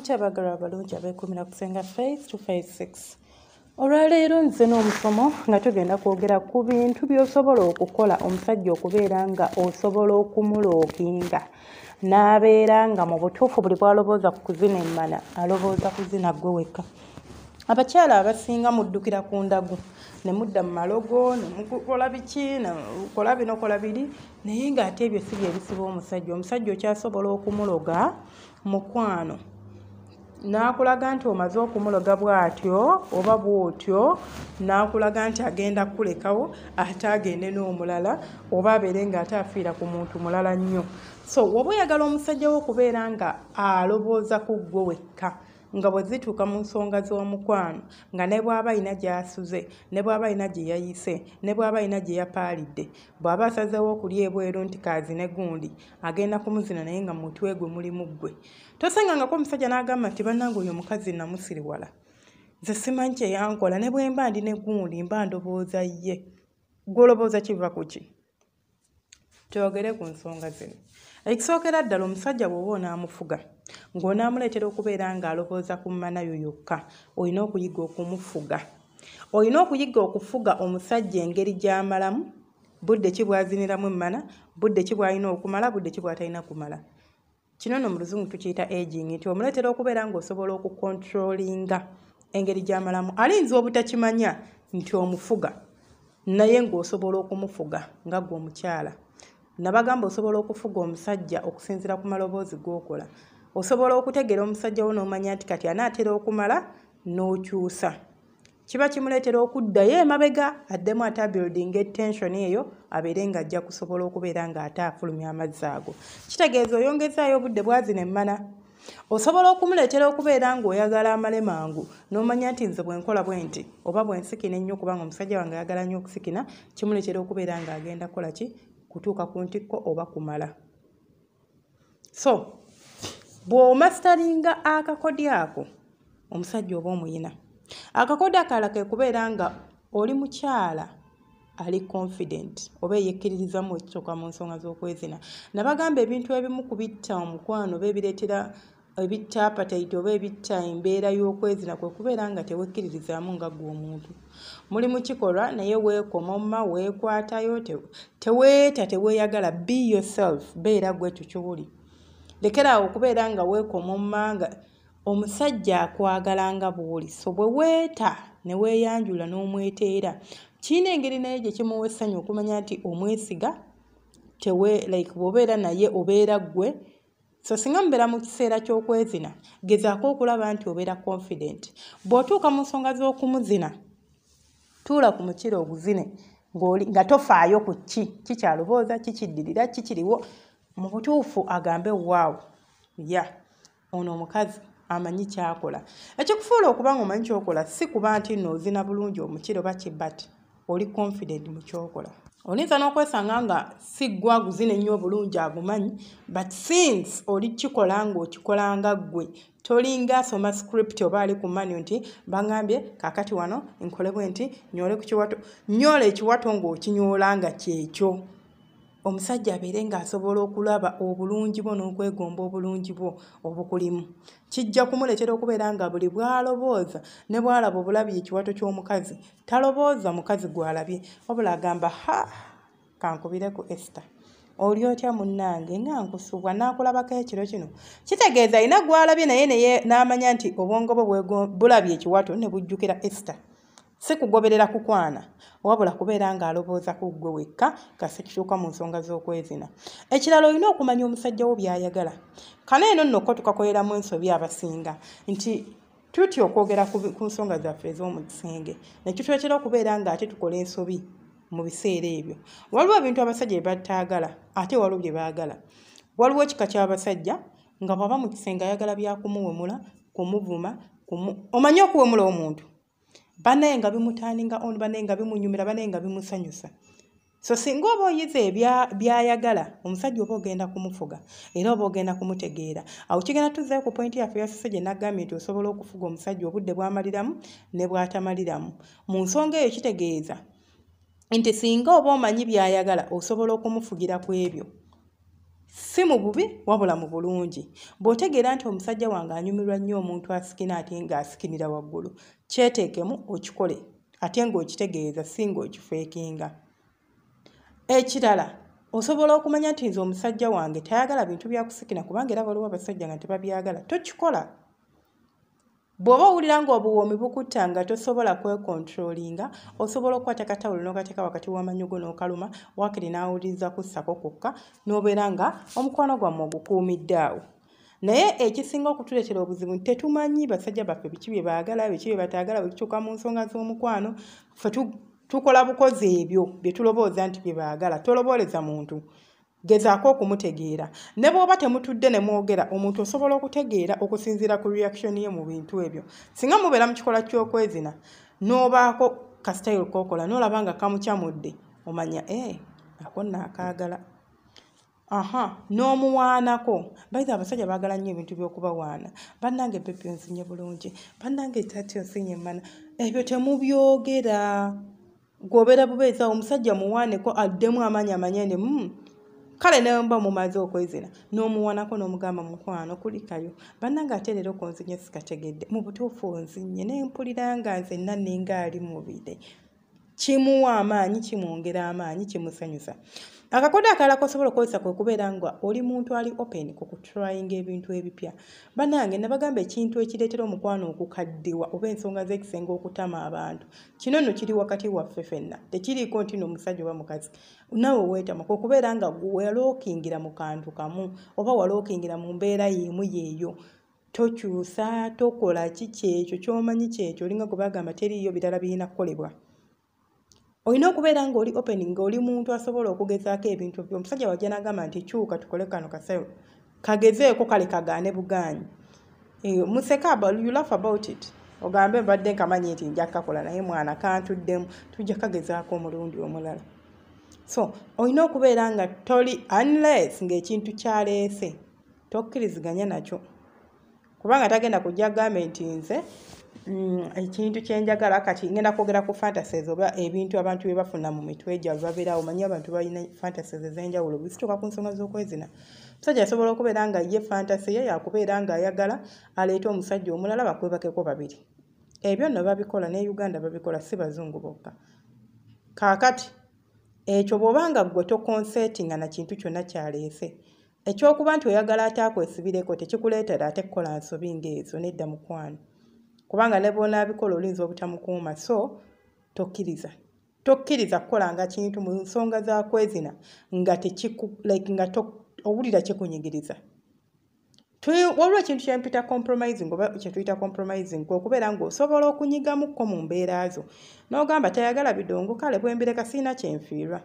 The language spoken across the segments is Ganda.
Mutya abagalwa abalungi abeekuumira ku Ssenga Faith 256. Olwaleero nze n'omusomo nga tugenda kwogera ku bintu by'osobola okukola omusajja okubeera nga osobola okumulookinga n'abeera nga mu butuufu buli bw'alowooza ku kuzina emmana alowooza kuzina ggwe wekka. Abakyala abasinga muddukira ku ndagu ne mudda mu malogo ne mukola biki ne kola bino kola biri, naye ng'ate ebyo si bye bisiba omusajja. Omusajja okyasobola okumuloga mukwano n'akulaga nti omaze okumuloga bw'atyo oba bw'otyo, n'akulaga nti agenda kukulekawo ate agende n'omulala oba abeere ng'ate afiira ku muntu mulala nnyo. So woba oyagala omusajja wo okubeera nga alowooza ku ggwe wekka, nga bwe zituuka mu nsonga z'omukwano, nga ne bw'aba alina gy'asuze, ne bw'aba alina gye yayise, ne bw'aba alina gye yapaalidde, bw'aba asazeewo okulya ebweru nti kaazine gundi, agenda kumuzina naye nga mu mutwe gwe mulimu ggwe. Tosangangako omusajja n'agamba nti bannange oyo omukazi namusiriwala, nze simanyi kye yankola, ne bwe mba ndi ne gundi mba ndowooza ye. Ggwe olowooza kiva ku ki? Twogere ku nsonga zino. Ekisookera ddala, omusajja bw'oba onaamufuga ng'onaamuleetera okubeera ng'alowooza ku mmanayo yokka, olina okuyiga okumufuga. Olina okuyiga okufuga omusajja engeri gy'amalamu, budde ki bw'aziniramu emmana, budde ki bw'alina okumala, budde ki bw'atalina kumala. Kino nno mu Luzungu tukiyita aging, nti omuleetera okubeera ng'osobola okukontrolinga engeri gy'amalamu. Alinza obutakimanya nti omufuga, naye ng'osobola okumufuga nga ggwe omukyala. Nabagamba osobola okufuga omusajja okusinziira ku maloboozi g'okola. Osobola okutegeera omusajja wo n'omanya nti kati anaatera okumala n'okyusa. Kiba kimuleetera okuddayo emabega addemu ate abuildinga attention eyo abeere ng'ajja kusobola okubeera ng'ate afulumya amazzi ago. Kitegeeza oyongezaayo obudde bw'azina emmana. Osobola okumuleetera okubeera ng'oyagala amale mangu n'omanya nti nze bwe nkola bwe nti oba bwe nsikina ennyo, kubanga omusajja wange ayagala nnyo okusikina, kimuleetera okubeera ng'agenda kukola ki? Kutuuka ku ntikko oba kumala. So bw'omasitaringa akakodyo ako, omusajja oba omuyina. Akakodyo akalala ke kubeera nga oli mukyala ali confident oba eyekkiririzamu ekituuka mu nsonga z'okwezina. Nabagamba ebintu ebimu ku bitta omukwano oba ebireetera ebitta appetite oba ebitta embeera y'okwezina kwe kubeera nga tewekkiririzaamu nga ggwe omuntu. Muli mu kikolwa naye weekomoma, weekwatayo, teweeta, teweeyagala. Be yourself, beera ggwe ekyo ky'oli. Lekera awo okubeera nga weekomoma nga omusajja akwagala nga bw'oli. So bwe weeta ne weeyanjula n'omweteera, kirina engeri naye gye kimuwa essanyu okumanya nti omwesiga, like bw'obeera naye obeera ggwe. So singa mubeera mu kiseera ky'okwezina, gezaako okulaba nti obeera confident. Bw'otuuka mu nsonga z'okumuzina, tuula ku mukira oguzine nga tofaayo ku ki kikyalowooza, kikiddirira, kikiriwo. Mu butuufu agambe waawo, ya ono omukazi amanyi ky'akola. Ekikufuula okuba ng'omanyi ky'okola si kuba nti nno ozina bulungi omukira oba ki, but oli confident mu ky'okola. Oyinza n'okwesanga nga si ggwe aguzina ennyo obulungi agumanyi, but since oli kikola ng'okikola nga ggwe, tolinga asoma script oba ali ku manu nti bangambye kaakati wano nkole bwe nti nyoole ku kiwato. Nyoola ekiwato ng'okinyoola nga kyekyo. Omusajja abeere ng'asobola okulaba obulungi bwo n'okwegomba obulungi bwo obukulimu. Kijja kumuleetera okubeera nga buli bw'alowooza ne bw'alaba obulabi ekiwato ky'omukazi, talowooza mukazi gw'alabye, wabula agamba ha, kankubire ku Esther. Oli otya munnange nga nkusubwa naakulabako ekiro kino. Kitegeeza alina gw'alabye naye n'amanya nti obwongo bwe bulabye ekiwato ne bujjukira Esther. Si kugoberera kukwana, wabula kubeera ng'alowooza ku ggwe wekka kasi kituuka mu nsonga z'okwezina. Ekirala olina okumanya omusajja wo by'ayagala. Kano eno nno ko tukakoleramu ensobi abasinga nti tutya okwogera ku nsonga zaffe ez'omu kisenge, ne kituleetera okubeera ng'ate tukola ensobi mu biseera ebyo. Waliwo ebintu abasajja bye bataagala ate waliwo bye baagala. Waliwo ekika ky'abasajja nga bw'aba mu kisenge ayagala bya kumuwemula, kumuvuma, omanyi okuwemula omuntu bannaye nga bimutaaninga on, bannaye nga bimunyumira, bannaye nga bimusanyusa. So singa oba oyize by'ayagala, omusajja oba ogenda kumufuga era oba ogenda kumutegeera. Awo kigenda tuzzeeyo ku pointi yaffe eyasose gye nagambye nti osobola okufuga omusajja obudde bw'amaliramu ne bw'atamaliramu. Mu nsonga eyo kitegeeza nti singa oba omanyi by'ayagala, osobola okumufugira ku ebyo. Si mu bubi wabula mu bulungi. Bw'otegeera nti omusajja wange anyumirwa nnyo omuntu asikina ate ng'asikinira waggulu, kyeteekemu okikole ate ng'okitegeeza, si ng'okifeekinga. Ekirala, osobola okumanya nti nze omusajja wange tayagala bintu bya kusikina, kubanga era waliwo abasajja nga tebabyagala, tokikola. Bw'oba owulira ng'obuwoomi bukutta nga tosobola kwekontrolinga, osobola okukwata katawulo n'okateeka wakati w'amannyo go n'okaluma, waakiri n'awuliriza kussako kwokka, n'obeera nga omukwano gwammwe ogukuumidde awo. Naye ekisinga okutuleetera obuzibu nti tetumanyi basajja baffe biki bye baagala, biki bye bataagala. Bwe kituuka mu nsonga z'omukwano, ffe tukola bukozi ebyo bye tulowooza nti bye baagala. Tolobooleza muntu, gezaako okumutegeera. Ne bw'oba temutudde ne mwogera, omuntu osobola okutegeera okusinziira ku reaction ye mu bintu ebyo. Singa mubeera mu kikolwa ky'okwezina, n'obaako ka style k'okola n'olaba nga kamukyamudde, omanya ako nno akaagala. Aha, n'omuwaanako. Bayiza abasajja baagala nnyo ebintu by'okubawaana. Bannange baby onzinye bulungi, bannange tati onzinye emmana. Ebyo temubyogera. Gw'obeera bubeezi awo, omusajja muwaaneko addemu amaanyi, amanye nti kale ne mba mumaze okwezina, n'omuwaanako n'omugamba mukwano kulikayo. Bannange ate leero konzinye sikategedde. Mu butuufu onzinye ne mpulira nga nzenna nninga ali mu bire. Kimuwa amaanyi, kimwongera amaanyi, kimusanyusa. Akakodo akalala k'osobola okukozesa kwe kubeera nga oli muntu ali open ku kutryinga ebintu ebipya. Bannange nabagamba ekintu ekireetera omukwano okukaddiwa oba ensonga z'ekisenge okutama abantu. Kino nno kiri wakati waffe ffenna. Tekiriiko nti nno omusajja oba mukazi. Naawe weetama kwe kubeera nga ggwe walookingira mu kantu kamu oba walookingira mu mbeera y'emu y'eyo. Tokyusa, tokola ki kyekyo ky'omanyi kyekyo, olinga gwe bagamba teriiyo birala birina kukolebwa. Olina okubeera ng'oli open, ng'oli muntu asobola okugezaako ebintu byo. Omusajja wajja n'agamba nti kyuka tukole kano kasawo, kagezeeko kale kagaane bugaanyi. Museke about, you laugh about it. Ogambe mbadde nkamanyi nti nja kukakola naye mwana kantuddemu, tujja kagezaako omulundi omulala. So olina okubeera nga toli, unless ng'ekintu kyaleese tokkiriziganya nakyo. Kubanga tagenda kujja agambe nti nze ekintu kye njagala kati ngenda kwogera ku fantasies oba ebintu abantu bye bafuna mu mitwe gyabwe babeerawo. Omanyi abantu balina fantasies ez'enjawulo bwe zituuka ku nsonga z'okwezina. Omusajja asobola okubeera nga ye fantasy ye yakubeera ng'ayagala aleete omusajja omulala bakwebakeko babiri. Ebyo nno babikola ne Uganda babikola, si bazungu bokka. Kaakati ekyo bw'oba nga ggwe tokonsentinga na kintu kyonna ky'aleese, ekyokuba nti oyagala ate akwesibireko tekikuleetera ate kukola nsobi ng'ezo, nedda mukwano. Kubanga ne bw'onaabikola oyinza obutamukuuma, so tokkiriza. Tokkiriza kukolanga kintu mu nsonga za kwezina nga tekiku, like nga owulira kikunyigiriza. Waliwo ekintu kye mpita compromising oba kye tuyita compromising, kwe kubeera ng'osobola okunyigamukko mu mbeera zo. N'ogamba tayagala bidongo, kale bwe mbireka sirina kye nfiirwa.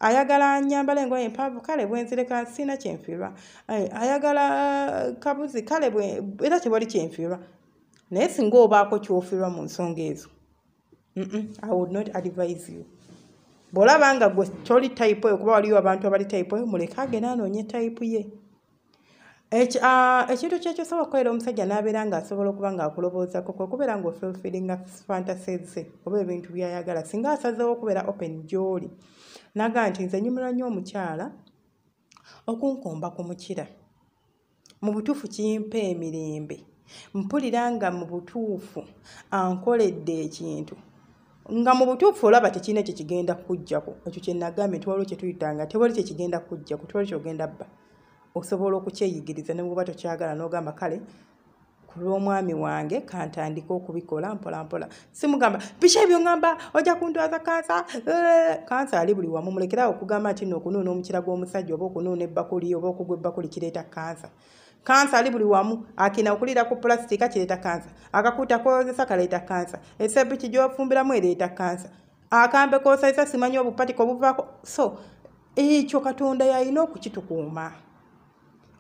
Ayagala nnyambala engoye empanvu, kale bwe nzireka sirina kye nfiirwa. Ayagala kabuzi, kale bwe era tewali kye nfiirwa. Naye singa obaako ky'ofiirwa mu nsonga ezo, I would not advise you. Bw'olaba nga ggwe toli type eyo, kuba waliwo abantu abali type eyo, muleke agende anoonye type ye. Ekintu ky'ekyosobola okukolera omusajja n'abeera ng'asobola okuba ng'akulowoozaako kwe kubeera ng'ofulfillinga fantasies ze oba ebintu by'ayagala. Singa asazeewo okubeera open gy'oli, n'agamba nti nze nnyumirwa nnyo omukyala okunkomba ku mukira. Mu butuufu kimpa emirembe. Mpulira nga mu butuufu ankoledde ekintu. Nga mu butuufu olaba tekirina kye kigenda kukuggyako. Ekyo kye nagambye nti waliwo kye tuyita nga tewali kye kigenda kukuggyako, tewali ky'ogenda bba. Osobola okukyeyigiriza ne bw'oba tokyagala n'ogamba kale ku lw'omwami wange kantandike okubikola mpola mpola. Simugamba biki ebyo ŋŋamba ojja kundwaza kansa, kansa ali buli wamu. Mulekere awo okugamba nti nno okunuuna omukira gw'omusajja oba okunuuna ebbakuli oba okugwa ebbakuli kireeta kansa. Kansa ali buli wamu, akina okuliira ku pulasitiika kireeta kansa, akakuta k'oyozesa kaleeta kansa, essepiki gy'ofumbiramu ereeta kansa, akambe k'osazisa simanyi obupatiko obuvaako. So ekyo Katonda y'alina okukitukuuma.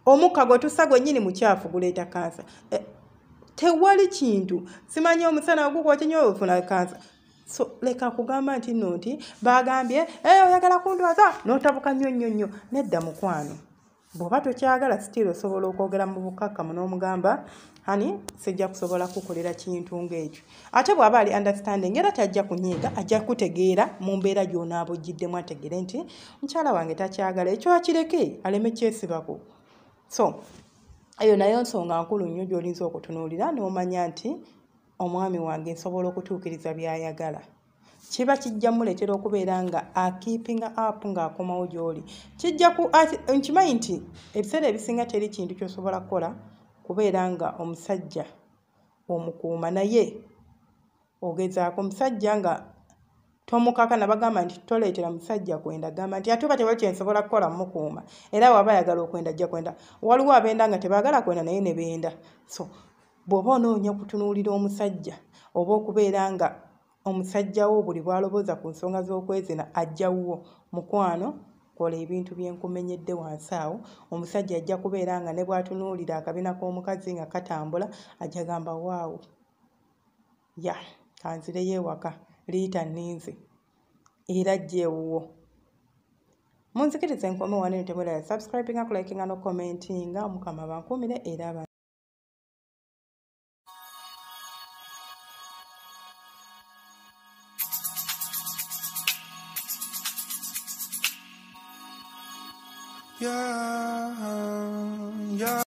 Omukka gwe tussa gwennyini mukyafu guleeta kansa. Tewali kintu simanyi omusana ogukwokya nnyo ofuna kansa. So leka kugamba nti nno nti bagambye oyagala kundwaza n'otabuka nnyo nnyo nnyo. Nedda mukwano. Bw'oba tokyagala still osobola okwogera mu bukkakkamu n'omugamba hani sijja kusobola kukolera kintu ng'ekyo. Ate bw'aba ali understanding era tajja kunyiiga, ajja kutegeera mu mbeera gy'onaaba ojjiddemu, ategeere nti mukyala wange takyagala ekyo, akireke aleme kyesibako. So eyo nayo nsonga nkulu nnyo gy'oyinza okutunuulira n'omanya nti omwami wange nsobola okutuukiriza by'ayagala. Kiba kijja muleetera okubeera nga akeepinga up ng'akomawo gy'oli. Kijja ku nkimanyi nti ebiseera ebisinga teri kintu ky'osobola kukola kubeera nga omusajja omukuuma, naye ogezaako omusajja nga tomukaka. Nabagamba nti toleetera musajja kwenda, gamba nti ate oba tewali kye nsobola kukola mmukuuma, era bw'aba ayagala okwenda ajja kwenda. Waliwo abenda nga tebaagala kwenda naye ne benda. So bw'oba onoonya okutunuulira omusajja oba okubeera nga omusajja wo buli bw'alowooza ku nsonga z'okwezina ajja wuwo, mukwano kola ebintu bye nkumenyedde wansi awo. Omusajja ajja kubeera nga ne bw'atunuulira akabina k'omukazi nga katambula ajja gamba waawo, ya kanzireyo ewaka, liita nninze, era ajja ewuwo. Munzikirize nkome wano eno, temwerabira subscribinga, kulikinga n'okucommentinga. Omukama abankuumire era Yeah, yeah.